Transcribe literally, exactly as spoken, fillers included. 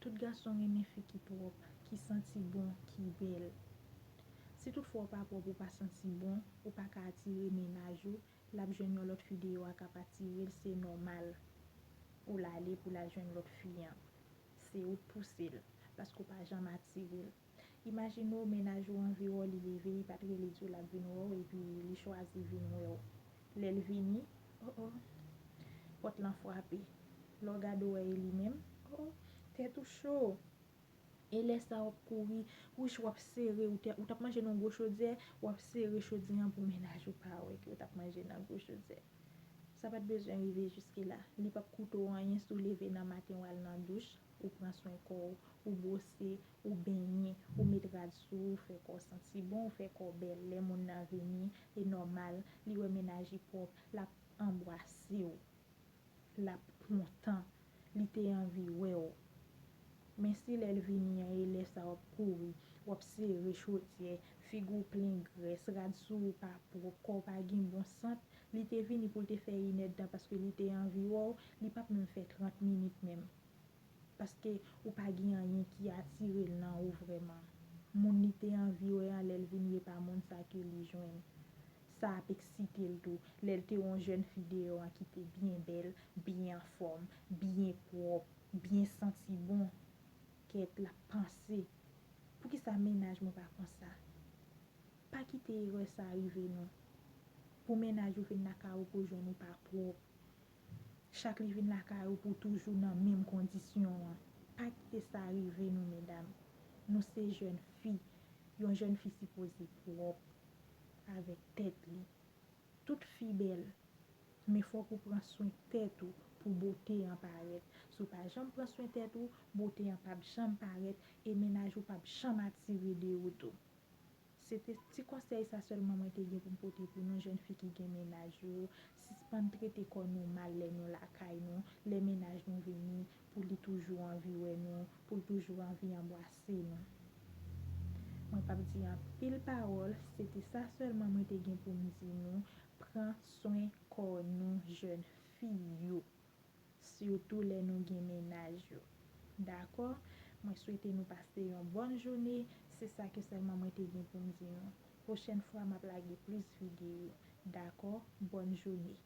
Tout gason renmen fi ki pwòp, ki santi bon, ki bèl. Si toutfwa w pa pwòp, ou pa santi bon, ou pa ka atire mennaj ou, l ap jwenn yon lòt fi deyò a k ap atire l, se nòmal pou l ale, pou l al jwenn lòt fi an. Se ou k pouse l, paske w pa janm atire l. Imajine w, mennaj ou anvi wè w, li leve, li pa t rele di w l ap vin wè w, epi li chwazi vin wè w. Lè l vini, oh oh, pòt lan frape. Lè w gade w wè e li menm, oh oh, tèt ou cho. E lè sa w ap kouri, wouch w ap sere, ou t ap manje nan gwo chodyè, w ap sere chodyè an pou mennaj ou pa wè ke w t ap manje nan gwo chodyè. Sa pa t bezwen rive jiske la. Li p ap koute w anyen si w leve nan maten w al nan douch, ou pran swen kò w, ou bwose, ou benyen, ou met rad sou ou, ou fè kò w santi bon, ou fè kò w bèl. Lè moun nan vini, e nòmal, li wè mennaj li pwòp, l ap anbwase w. L ap kontan. Li te anvi wè w. Men si lè l vini an e lè sa w ap kouri, w ap sere chodyè, figi w plen grès, rad sou ou pa pwòp, kò w pa gen bon sant, li te vini pou l te fè inèdtan paske li te anvi wè w, li p ap menm fè trant minit menm. Paske ou pa gen anyen ki atire l nan ou vrèman. Moun li te anvi wè an, lè l vini, e pa moun sa ke li jwenn. Sa ap eksite l tou. Lè l te wè yon jèn fi deyò an ki te byen bèl, byen anfòm, byen pwòp, byen santi bon, kèt l ap panse, poukisa mennaj mwen pa konsa? Pa kite erè sa rive nou. Pou mennaj ou vin lakay ou pou jwenn ou pa pwòp. Chak li vin lakay ou pou toujou nan menm kondisyon an. Pa kite sa rive nou, medam. Nou se jèn fi. Yon jèn fi sipoze pwòp avèk tèt li. Tout fi bèl, men fòk ou pran swen tèt ou pou bote an parèt. Si w pa janm pran swen tèt ou, bote an p ap janm parèt e mennaj ou p ap janm atire de ou tou. Se te ti konsèy sa sèlman mwen te gen pou m pote pou nou jèn fi ki gen mennaj yo. Sispann trete kò nou mal lè nou lakay nou, lè mennaj nou vini, pou li toujou anvi wè nou, pou l toujou anvi anbwase nou. Mwen p ap di anpil pawòl, se te sa sèlman mwen te gen pou m di nou, pran swen kò nou jèn fi yo. Sitou lè nou gen mennaj yo. Dakò? Mwen swete nou pase yon bòn jounen. Se sa ke sèlman mwen te gen pou m di nou. Pwochèn fwa, m ap lage plis videyo. Dakò? Bòn jounen.